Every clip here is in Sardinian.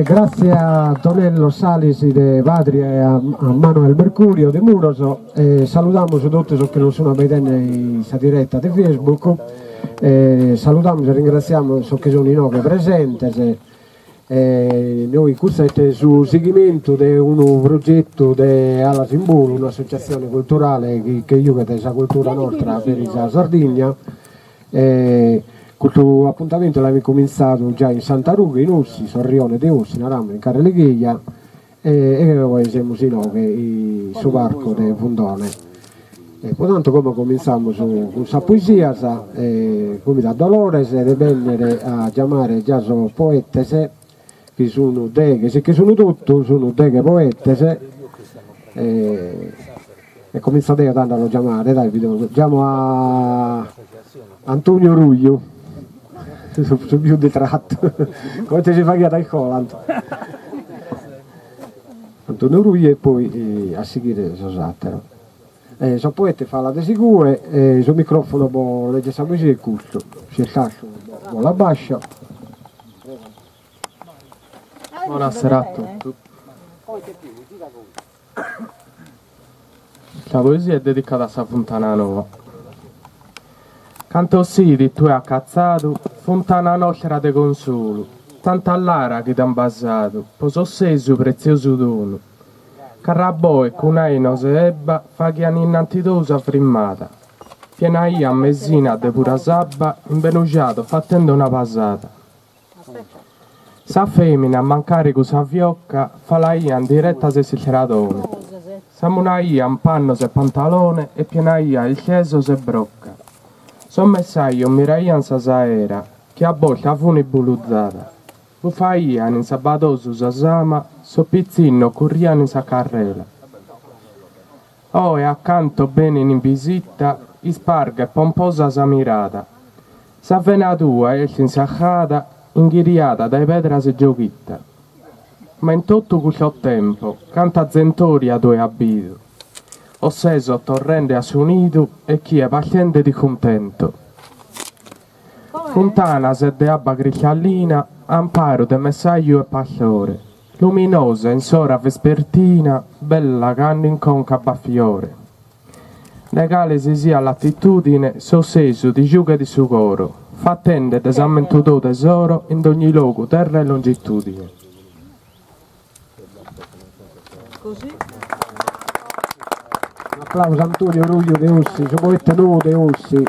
Grazie a Antonello Salis de Padria e a Manuel Mercurio de Muros e saludamus totu sos chi nos sun abbaidende in sa diretta de Facebook e saludamus e ringratziamus sos chi sun inoghe presentes e noi custu est su sighimentu de unu progetu de Alas in Bolu, un'associatzione culturale chi che giughet sa cultura nostra peri sa Sardigna e custu apuntamentu l'amus comintzadu giai in Santa Rughe in Ossi, s'Orrione de Ossi, naramus, in carrela 'e Cheja e oe semus inoghe in su parcu de Fundone. E pro tantu como comintzamus cun sas poesias e cumbido a Dolores de bennere a giamare già sos poetes chi sun deghe, si che sun totu, sun deghe poetes e e comintzo deo tando a los giamare, dai bido, giamo a Antonio Ruiu, su pius distrattu, comente si faghiat a iscola Anto Antonio Ruiu e poi a sighire sos ateros. E sos poetes falades igue e su microfono po leggere sa poesia est custu, si est artu bo l'abbascio. Bonasera a totu. Sa poesia est dedicada a sa funtana noa. Cantu sidi tue as catzadu, funtana nostra de consolu, tanta lara chi t'an basadu, po s'Ossesu pretziosu donu. Carraboe cun ainos e ebba faghian innanti tou sa frimmada, pienaian Mesina de pura saba imbenujados fatende una pasada. Sa femina, mancari cun sa fiocca, falaian direttas 'e s'istradone, samunaian pannos e pantalone e pienaian iscesos e brocca. Sos messajos miraian sa saera. chi a boltas funi buluzada. Bufaian in s'abbadozu sa sama, sos pitzinnos currian in sa carrela. Oe a cantos benin in bisita, isparghet pomposa sa mirada. Sa vena tua est insajada, inghiriada dae pedras e gioghita. Ma in totu cussos tempos canta zentoria tue as bidu. Ossesos torrende a su nidu e chie pascende ti cuntento. Funtana ses de abba cristallina, amparu de messaju e pastore, luminosa in s'ora vespertina, bella cando in conca b'at fiore. De cale si siat latitudine, s'Ossesu ti giughet su coro, fatende de s'ammentu tou tesoro in dogni logu, terra e longitudine. Un'aplausu a Antonio Ruiu de Ossi, su poete nou de Ossi,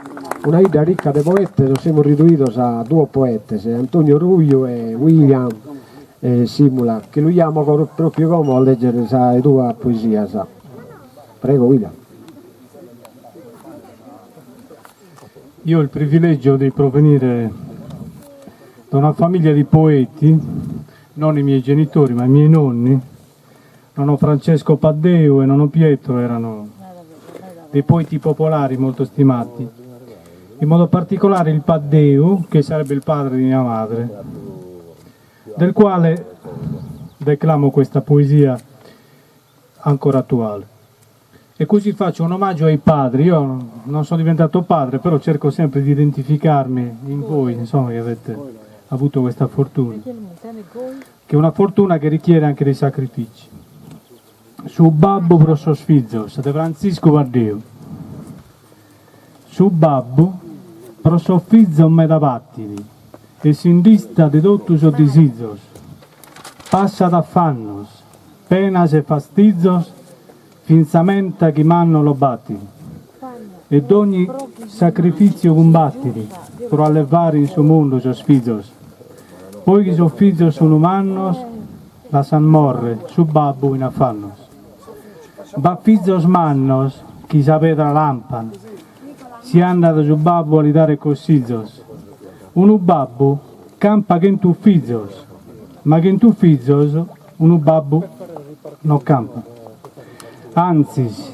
una 'idda ricca de poetes, nos semus riduidos a duos poetes, Antonio Ruiu e William Simula, chi lu jamo propriu como a leggere sas duas poesias. Prego William. Io ho il privilegio di provenire da una famiglia di poeti, non i miei genitori ma i miei nonni, nonno Francesco Paddeu e nonno Pietro erano dei poeti popolari molto stimati, in modo particolare il Paddeu, che sarebbe il padre di mia madre, del quale declamo questa poesia ancora attuale. E così faccio un omaggio ai padri, io non sono diventato padre, però cerco sempre di identificarmi in voi, insomma, che avete avuto questa fortuna, che è una fortuna che richiede anche dei sacrifici. Su babbu pro sos fizos de Frantziscu Paddeu. Su babbu pro sos fizos meda patit e si nd'istat de totu sos disizos, passat afannos, penas e fastizos fintzamenta chi mannos los batit e dogni sacrifìtziu cumbatit pro allevare in su mundu sos fizos. Poi chi sos fizos sunu mannos lassan morrer su babbu in afannos. B'at fizos mannos chi sa pedra lampan si andat su babbu a li dare cossizos. Unu babbu campat chentu fizos, ma chentu fizos unu babbu no campat. Antzis,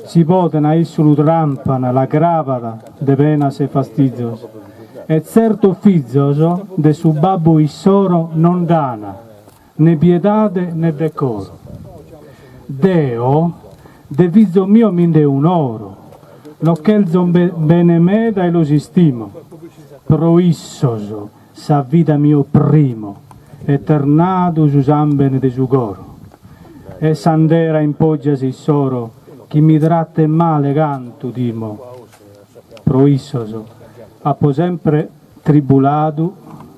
si poden a issu lu trampan, l'agravat de penas e fastizos. E tzertos fizos de su babbu issoro non nd'an ne piedade ne decoro. Deo de fizos mios mi nde unoro, los chelzo bene meda e los istimo, pro issos sa vida mi oprimo, eternadu su sambene de su coro. E s'andera in poggias issoro chi mi tratten male cantu timo, pro issos apo sempre tribuladu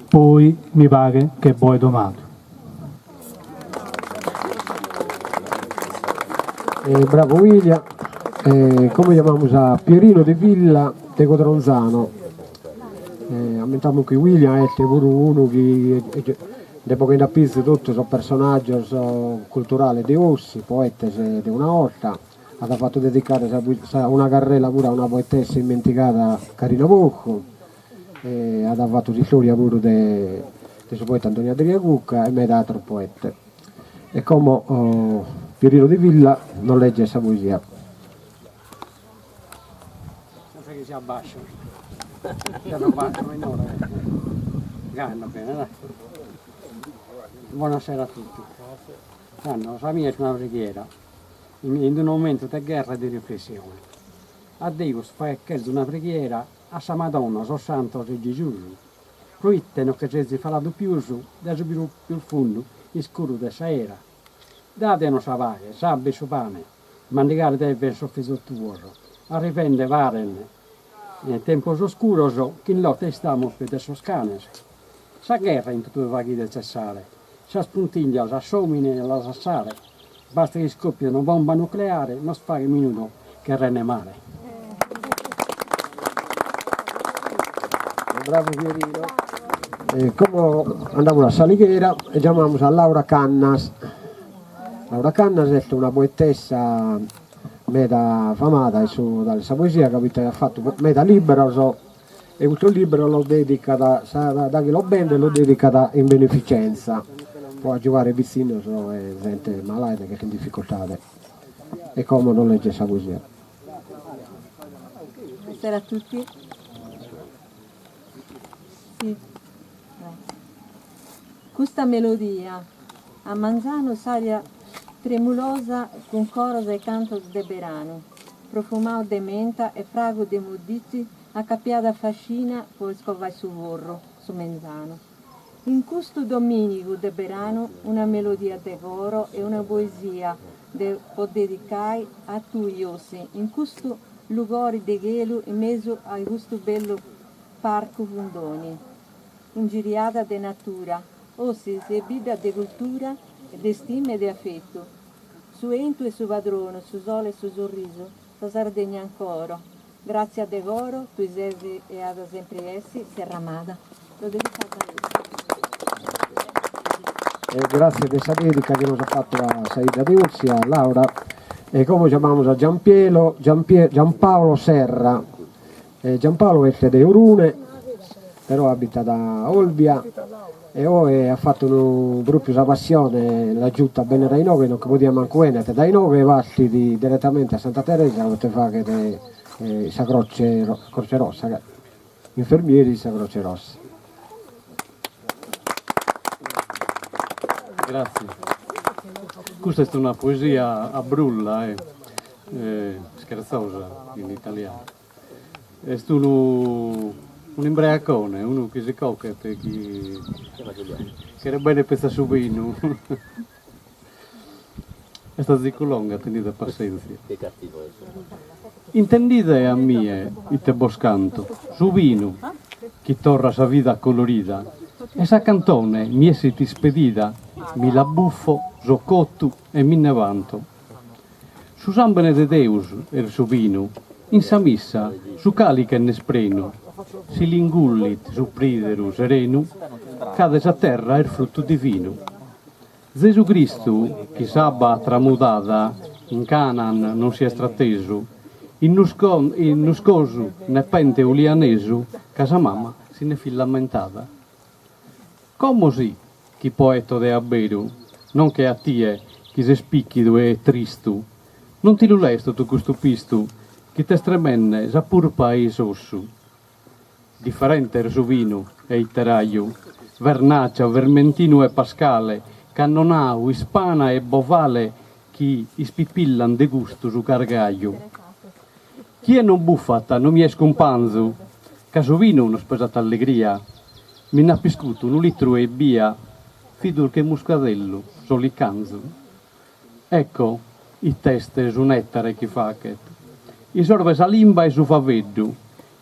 poi mi paghen che boe domadu. E bravo William. E como jamamus a Pierino de Villa de Codronzano. Ammentamus chi William est puru unu chi nd'est boghende a pizu totu sos personaggios culturales de Ossi, poetes de una 'orta. At fatu dedicare sa una carrela puru a una poetessa immentigada Carina Porcu e at fatu s'istoria puru de de su poeta Antonio Andria Cucca e meda ateros poetes. E como Pierino Di Villa nos legget sa poesia. Senza chi si abbasciu. Deo so minore. Gai andat bene dai. Buonasera a tutti. Tando sa mia est una preghiera in unu momentu de gherra e de riflessione. A Deus fagher cherzo una preghiera a sa Madonna, sos Santos e Gesùs, proite no che sezis faladu pius dae su pius fundu iscuru de s'aera. Dadenos sa paghe, s'abba e su pane, mandigare deven sos fizos tuos, arrivende paren tempos oscuros ch'in lotta istamus pius de sos canes. Sa gherra in totue faghide cessare, sas puntiglias a s'omine 'e las lassare, bastet chi iscoppiet una bomba nucleare nos faghet minudu cherrende male. Bravu Pierino. E como andamus a S'Alighera e giamamus a Laura Cannas. Laura Cannas est una poetessa meda famada in su dae sa poesia ca poita at fatu meda liberos. E custu libru lo dedicat, sa daghi lo bendet lo dedicat in beneficenza po agiuare pitzinnos e zente malaida chi est in dificultade. E como nos leget sa poesia. Buonasera a tutti. Sì. Custa melodia a manzanu s'aria tremulosa cun coros e cantos de beranu, profumau de menta e fragu de modditzi acapiada a fascina po iscovai su forru su menzanu. In custu domìnigu de beranu una melodia de coro e una poesia de po dedicai a tui Ossi in custu lugori de chelu in mesu a custu bellu parcu fundoni. Ingiriada de natura, Ossi ses bidda de cultura de stima e de afetu. Su 'entu est su padronu, su sole est su sorrisu, sa Sardegna in coro. Gràtzias de coro, tui ses e as a sempri essi Serramada. L'ho dedicata a lui. E gràtzias de sa dedica chi nos at fatu a sa 'idda de Ossi, a Laura. E como giamamus a Giampiero, Giampaolo Serra. Giampaolo est de Orune, però abitat a Olbia e oe at fatu unu propriu sa passione l'at giuta a bennere a inoghe, non che podiat mancu 'ennere, dae inoghe partit direttamente a Santa Teresa pro faghere sa Croce Croce Rossa, infermieri in sa Croce Rossa. Grazie. Custa est una poesia a brulla e scherzosa in italianu. Est unu un'imbreacone, unu chi si cochet e chi cheret bene petzi a su binu. Est azicu longa, tenide passentzia. Intendide a mie ite bos canto, su binu chi torrat sa vida colorida e sa cantone mi essit ispedida, mi la buffo, so cotu e mi nde vanto. Su sàmbene de Deus est su binu, in sa missa su càliche nd'est prenu, si l'ingullit su prìderu serenu, ca de sa terra est frutu divinu. Zesu Cristu chi s'abba at tramudada in Canaan non si est tratesu, in Nuscosu nepente ulianesu ca sa mama si nde fit lamentada. Como sì chi poeto de abberu, non che a tie chi ses pìchidu e tristu, non ti lu lees totu custu pistu chi t'est tremende sa purpa e-i s'ossu. Diferente est su binu e ite raju, Vernàcia, Vermentinu e Pascale, Cannonau, Ispana e Bovale chi ispipillan de gustu su gargaju. Chie non bufat non mi est cumpanzu, ca su binu nos pesat allegria, mi nd'ap'iscutu unu litru ebbia, fit durche muscadellu, so licanzu. Ecco it'est su nètare chi faghet, isorvet sa limba e su faveddu,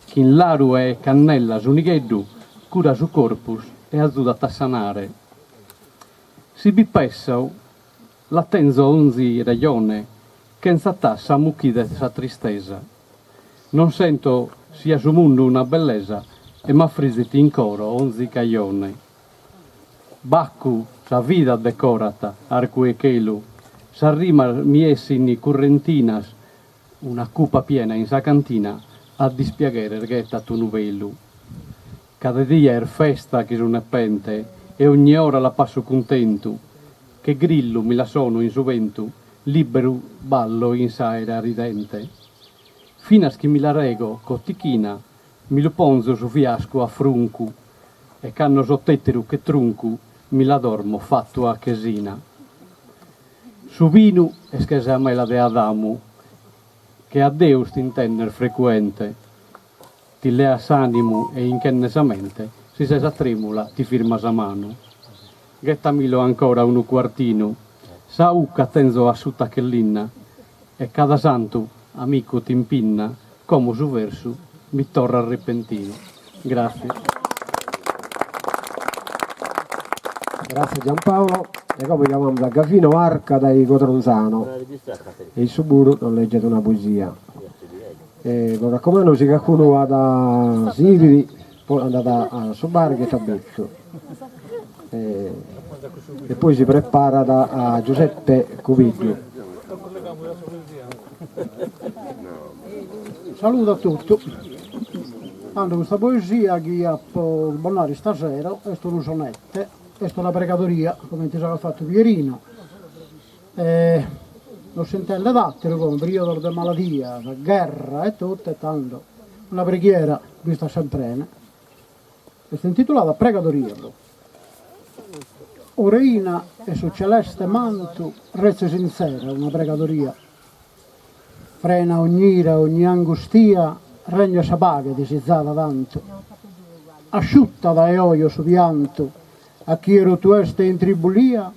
chin laru e cannella su nigheddu curat su corpus e azudat a sanare. Si bi pesso La tenzo onzi rejone, chentza tassa m'ucchidet sa tristesa. Non sento sia su mundu una bellesa e m'affrizit in coro onzi cajone. Baccu sa vida decorat, arcu 'e chelu, sas rimas mi essin currentinas, una cupa piena in sa cantina a dispiagheres ghettat unu velu. Cada die est festa chi su nepente e ogni ora la passo cuntentu, che grillu mi la sono in su bentu, liberu ballo in s'aera ridente. Finas chi mi la rego cotichina, mi lu ponzo su fiascu a fruncu e cando so tetteru che truncu mi la dormo fattu a chesina. Su binu est che sa mela de Adamu, che a Deus t'intendes frecuente. Ti leat s'animu e inchendet sa mente, si ses a tremula ti firma sa manu. Ghettamilo ancora unu cuartinu, sa 'ucca tenzo asciutta che linna, e cada santu amicu t'impinna, como su versu mi torrat repentinu. Grazie. Grazie Giampaolo. E como giamamus a Gavino Arca dae Codronzano e issu puru nos legget una poesia. E bos racumando si calicunu at sididi poi andat a su bar chi est abertu e poi si preparat a Giuseppe Cubeddu. Saludu a totu. Tando custa poesia chi apo bos naro istasero est unu sonette, est una pregadoria, comente at fatu Pierino, e non s'intendet ateru como, periodos de maladia, sa gherra e totu, e tando una preghiera bistat sempre 'ene. Est intitulada Pregadoria. O Reina 'e su celeste mantu, retzi sintzera una pregadoria. Frena ogn'ira, ogni angustia, regnet sa paghe disizada tantu. Asciutta dae ojos su piantu a chie rutu est in tribulia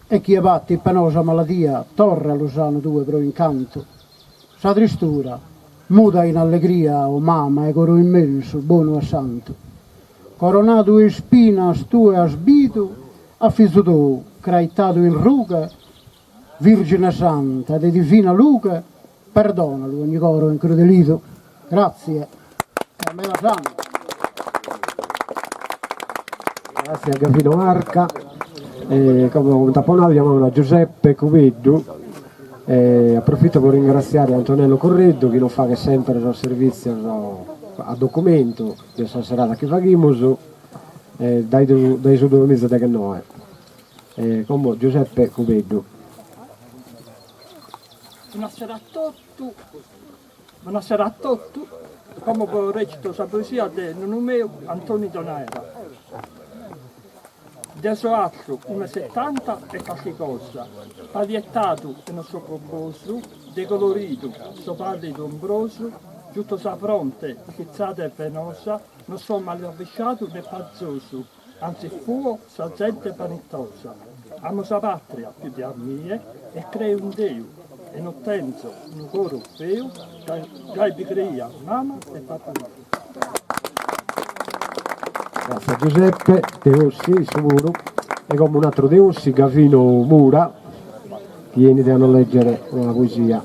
e chie patit penosa maladia, torralu sanu tue pro incantu. Sa tristura muda in allegria, o mama 'e coro immensu, bonu e santu. Coronadu 'e ispinas tue as bidu a fizu tou craitadu in rughe, Virgine Santa de divina lughe, perdonalu ogni coro incrudelidu. Gratzie e medas annos. Gratzie a Gavino Arca. E como comente apo nadu giamamus a Giuseppe Cubeddu e aprofito pro ringraziare Antonello Correddu chi nos faghet semper sos servìtzios a documentu de sa serada chi faghimus dae dae su duamiza e deghennoe. E como Giuseppe Cubeddu. Bonasera a totu, bonasera a totu, como bos recito sa poesia de nonnu meu Antoni Donaera. Deo so atzu unu e setanta e calchi cosa, palietadu e non so gobbosu, de coloridu so pallidu umbrosu, giuto sa fronte ichitzada e venosa, non so maleavvisciadu ne pazosu, Antzis fuo sa zente vanitosa. Amo sa patria pius de a mie e creo in Deu e no tenzo unu coro feu ca gai bi creiat mama e babbu meu. Grazie a Giuseppe de Ossi, issu puru, e como un'atteru de Ossi, Gavino Mura, chi 'enit a nos leggere una poesia.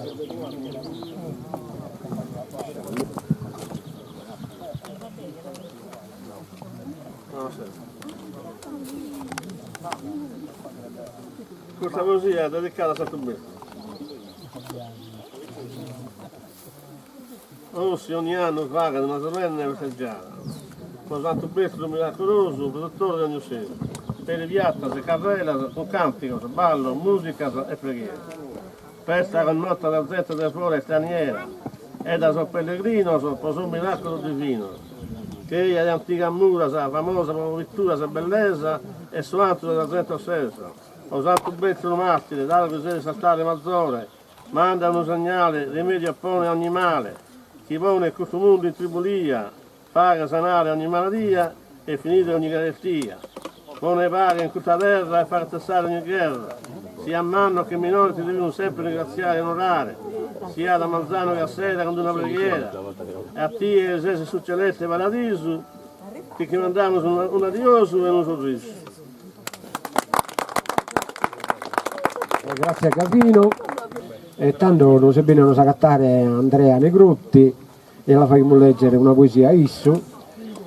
Custa poesia est dedicada a Santu Betzu. Ossi ogni annu faghet una solenne festeggiada pro Santu Betzu miracolosu protettore de ogni ossesu, peri piattas e carrelas cun cantigos, ballos, musicas e preghieras. Festa connota da zente de fora istraniera e da sos pellegrinos pro sos miraculos divinos. Cheja de antigas muras, famosa pro pitturas e bellesa, est su 'antu de sa zente ossesa. O Santu Betzu martire, dadu chi ses in s'altare mazore, manda unu segnale, rimediu a pone a ogni male, chi ponet custu mundu in tribulia, Faghe sanare ogni maladia e finire ogni carestia. Pone paghe in custa terra e faghe tzessare ogni gherra. Siat mannu che minore ti devimus sempre ringraziare e onorare, siat a manzanu che a sera cun d'una preghiera. E a tie chi ses in su celeste paradisu ti che mandamus un'adiosu e unu sorrisu. Grazie a Gavino. E tando nos est benniu a nos agatare Andrea Negrotti E la faghimus lègere una poesia a issu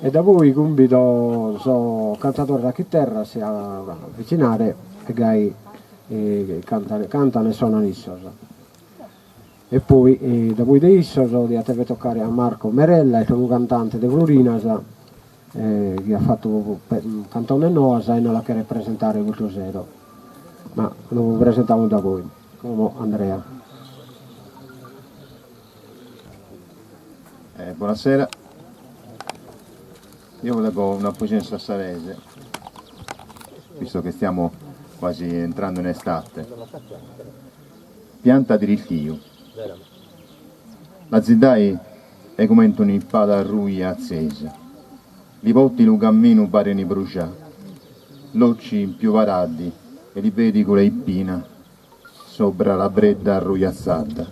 e da poi cumbido sos cantadores a chiterra a si avvicinare e gai cantan cantan e sonan issos. E poi da poi de issos diat dever toccare a Marco Merella, est unu cantante de Florinas chi at fatu cantones noas e nos la cheret presentare custu sero, ma lu presentamus da poi. Como Andrea. Eh, buonasera. Io volevo una poesia in sassarese, visto che stiamo quasi entrando in estate. Pianta di rittiu. La ziddai è comente un'ispada ruia atzesa. Li potti lu camminu parene brucià. L'occi impiuvaraddi e li pedi cu le ippina. Sobra la bredda arruiazzadda.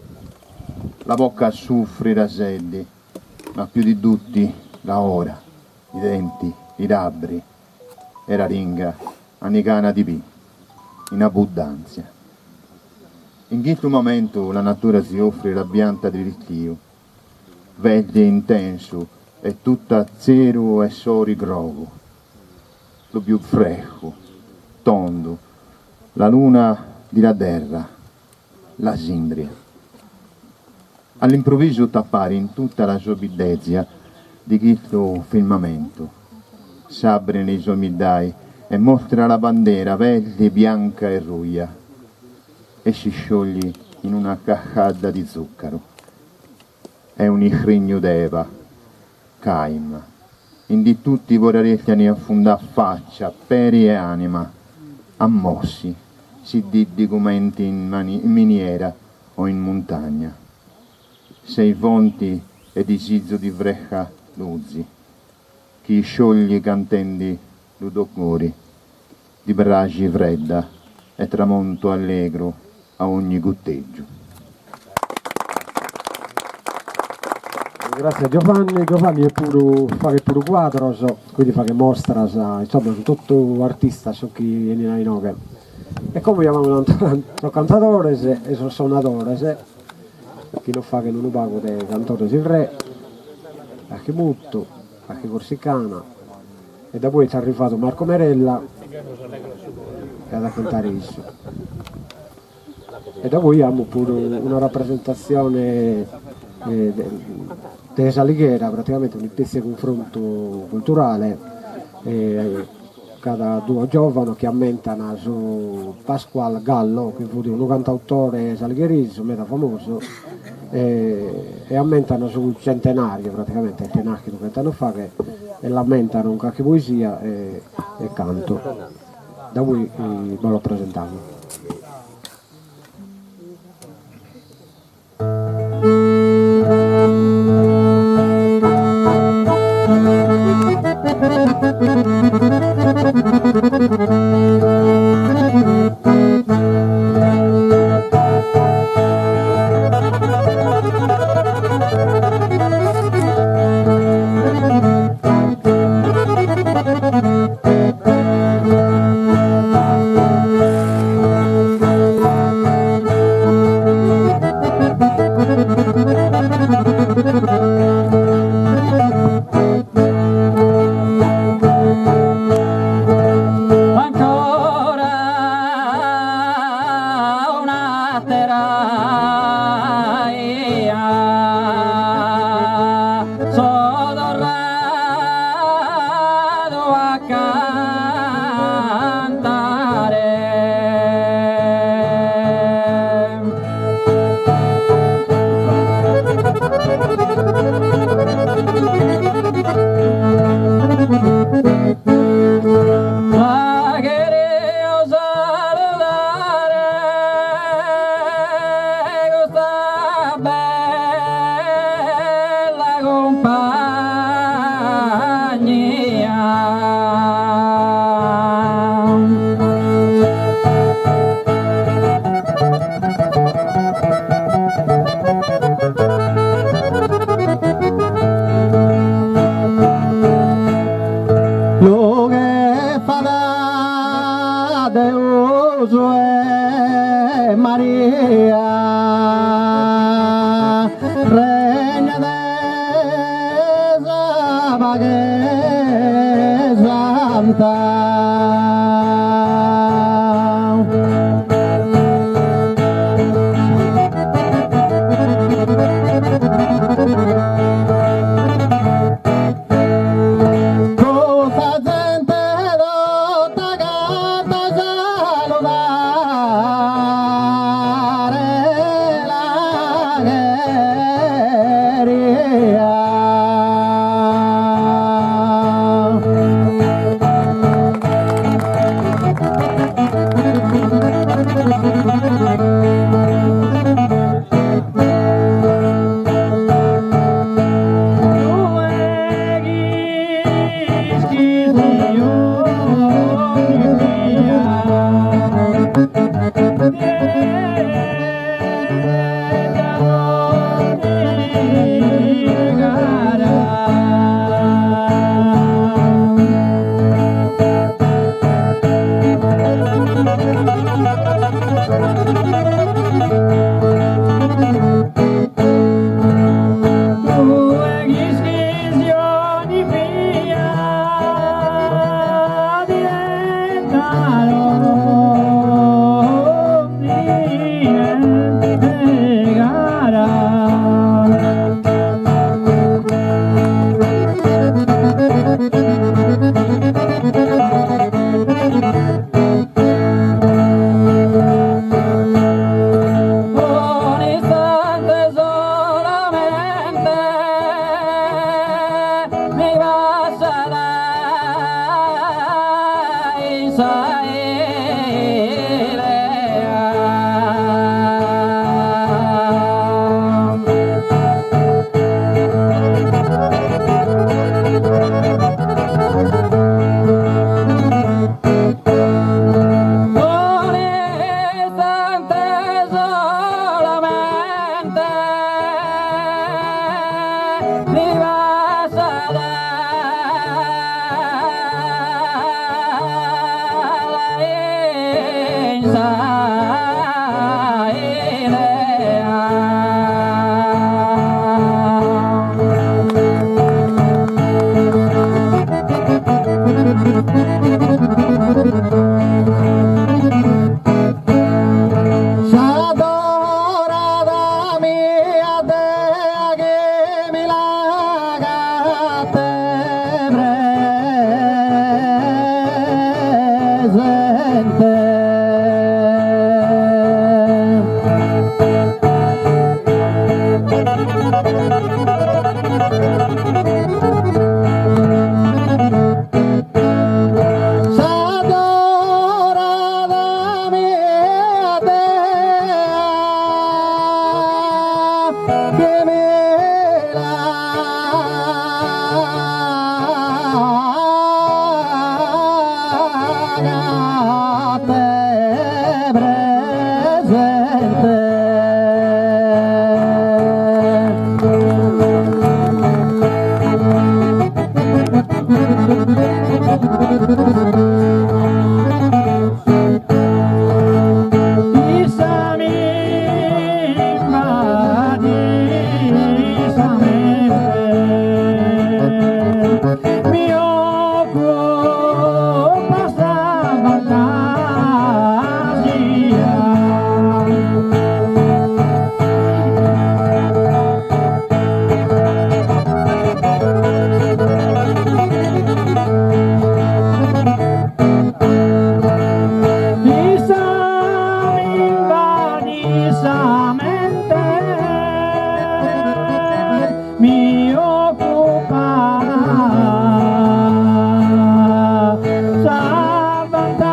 La bocca suffri la seddi, ma più di tutti la ora, i denti, i labbri e la ringa hanno gana di pi, in abbundanzia. In chistu momentu la natura si offri la pianta di rittiu, verde intensu e tutta zeru e sori grogu, lu più frescu, tondu, La luna di la terra, la sindria. All'improvvisu t'appari in tutta la sua biddezia. Di chistu firmamentu s'abrin li somiddai e mostra la bandera verde, bianca e ruja e si sciogli in una cascata di zuccaru. È un iscrignu d'eva, caima, indi tutti vorrestiani affundà faccia, peri e anima, ammossi, si diddi cumenti in miniera o in muntagna. Sei fonti e disizu di fresca luzi, chi sciogli cantendi lu to cori, di braxi fredda e tramontu allegru a ogni gutteggiu. Grazie a Giovanni, Giovanni est puru faghet puru cuadros, quindi faghet mostras, insomma sun totu artistas sos chi 'enin a inoghe. E como jamamus sos cantadores e sos sonadores chi nos faghen unu pagu de cantores in re, carchi mutu, carchi corsicana e daboi est arrivadu Marco Merella e at a cantare issu. E daboi amus puru una rapresentatzione de S'Alighera, praticamente un'ispetzie 'e cunfrontu culturale, ch'at duos giovanos chi ammentan su Pasqual Gallo, chi fut unu cantautore saligheresu meda famosu, e ammentan su centenariu praticamente, est naschidu chent'annos faghet, e l'ammentan cun carchi poesia e cantu. Daboi bos los presentamus. Ancora un'atera 'ia so torradu a cantare. Ma cherio saludare custa bella cumpagnia. Lughe fada Deus e Maria, Regna de sa paghe santa. Custa zente tota canta saludare la cheria. S'adorada mia dea chi mi l'agate presente. S'adorada mia dea chi mi l'agate presente. Issa m'invadit sa mente, mi occupa sa fantasia. Issa m'invadit sa mente, mi occupa sa fantasia,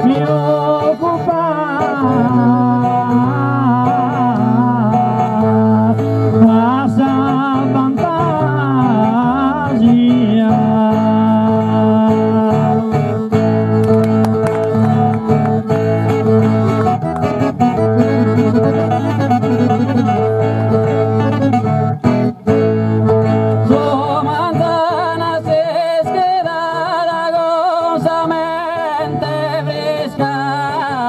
mi occupa sa fantasia. Su manzana s'ischidada cun sa mente frisca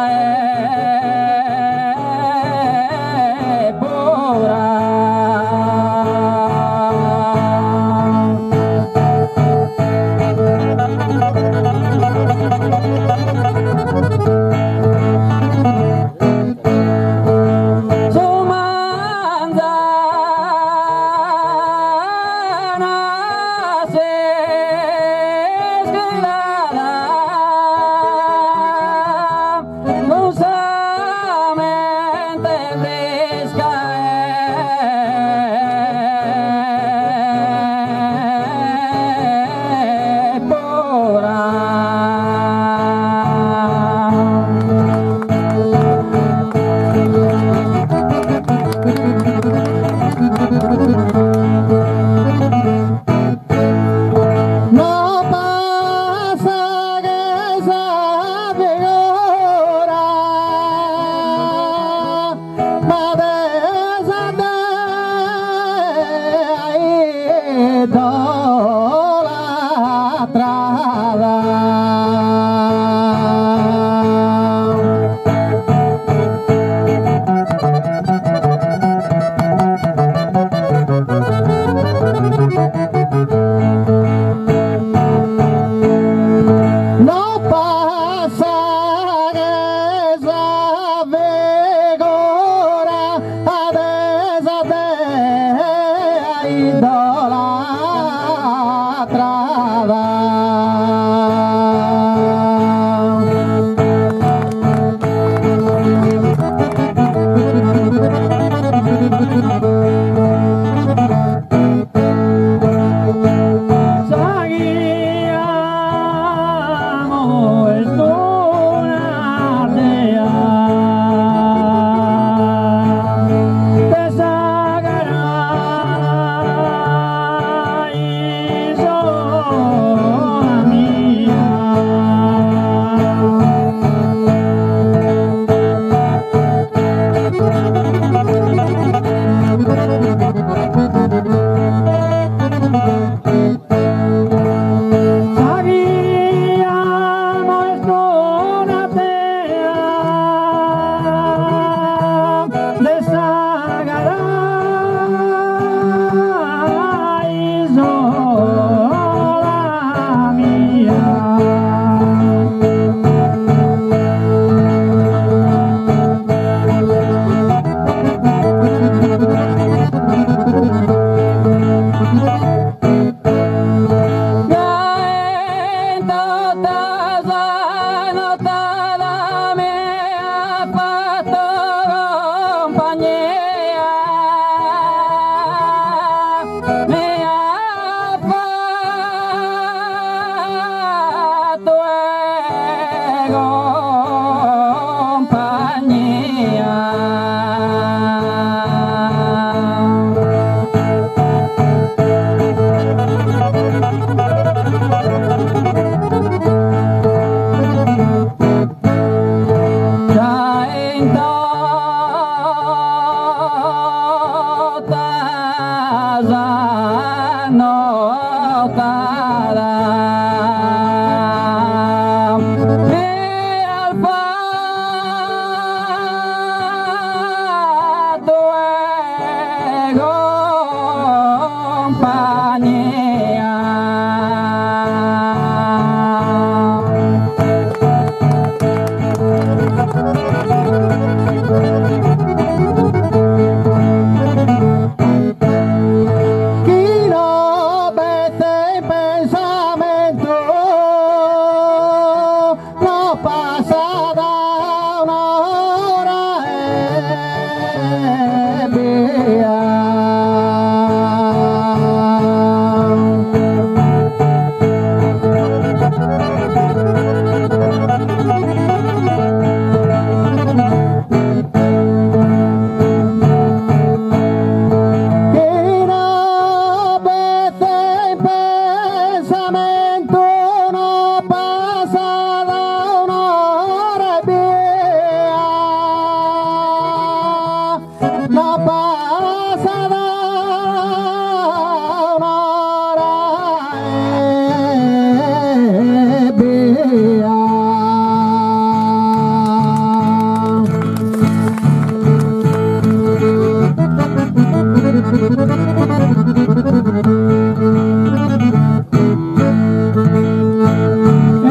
e pura. Su manzana s'ischidada cun sa mente frisca e pura. No pasa que sa figura, ma de sa dea idolatrada. No pasa que sa figura de sa dea idolatrada. Sa chi amo est una dea de sa cara isola mia. Mi at fatu 'e cumpagnia. Già in tota sa notada mi as fatu 'e cumpagnia. Chi no b'est in pensamentu no passat un'ora ebbia. Chi no b'est in pensamentu no passat un'ora ebbia. No passat un'ora ebbia.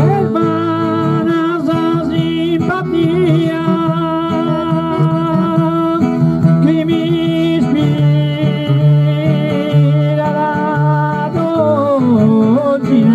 Est vana sa simpatia chi m'ispirat Dulcinea.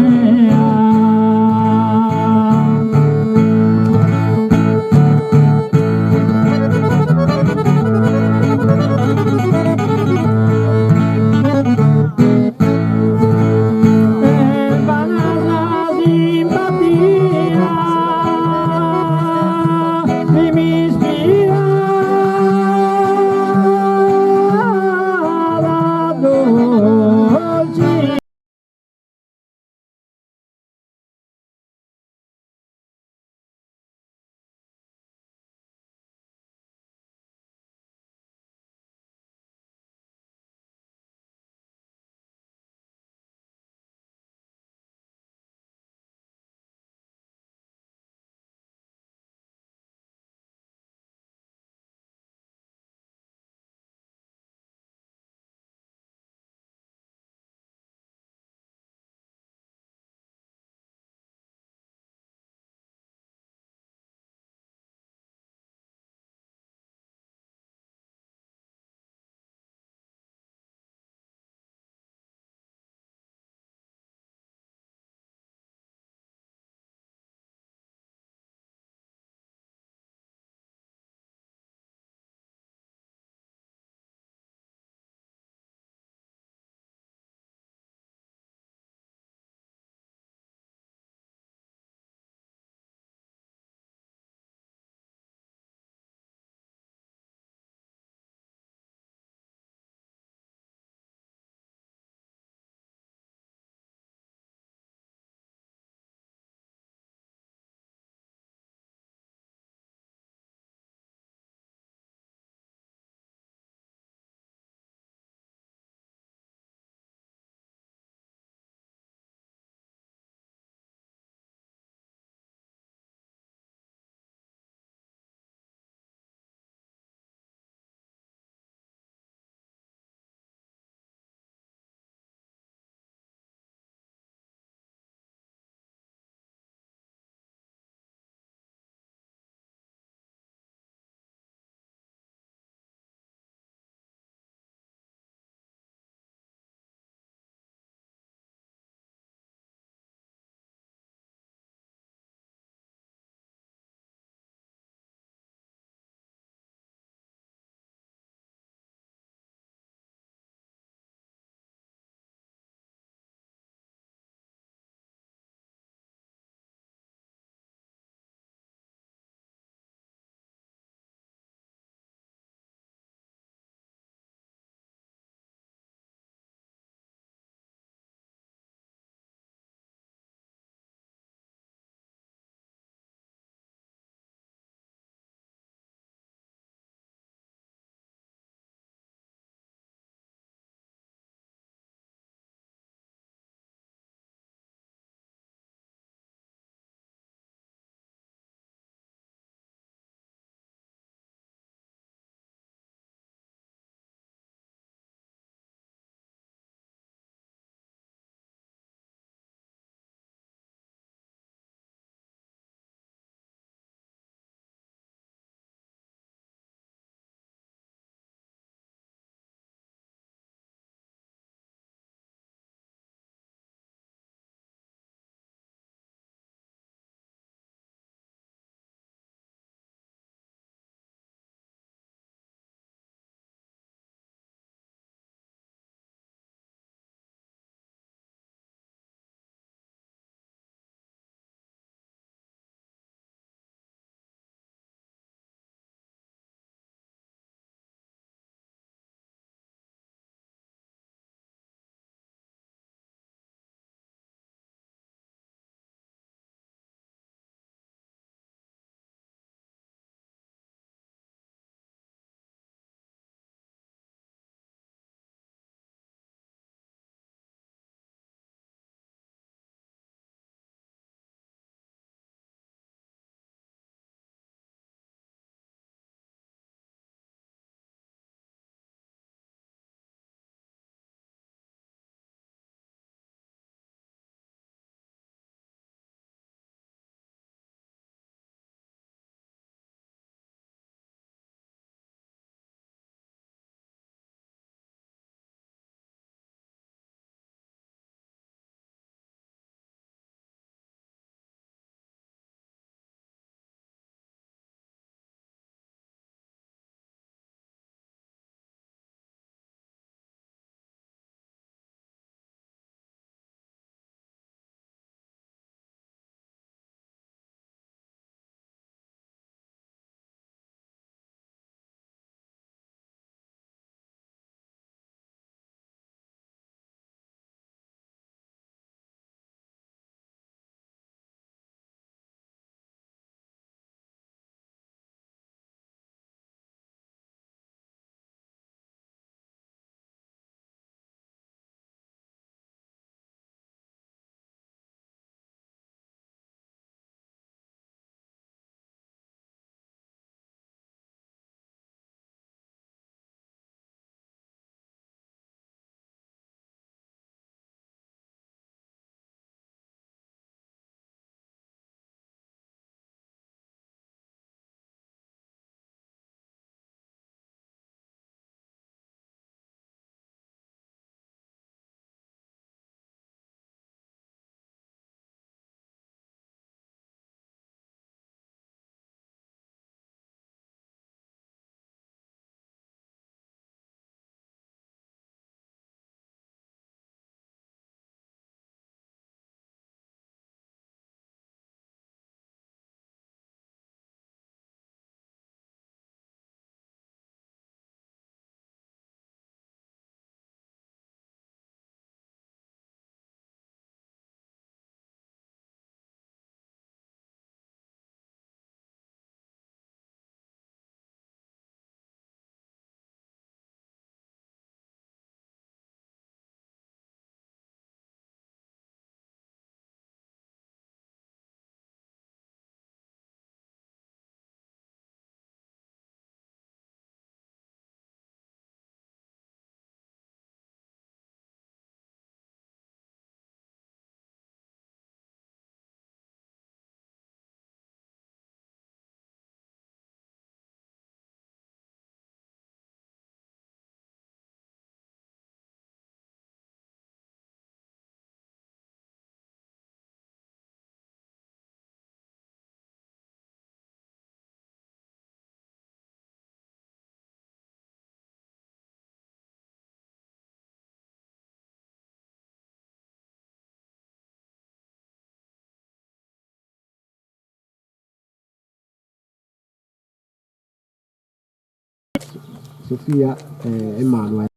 Sofia e Manuel.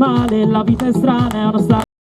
male, la vita è strana, è una strada.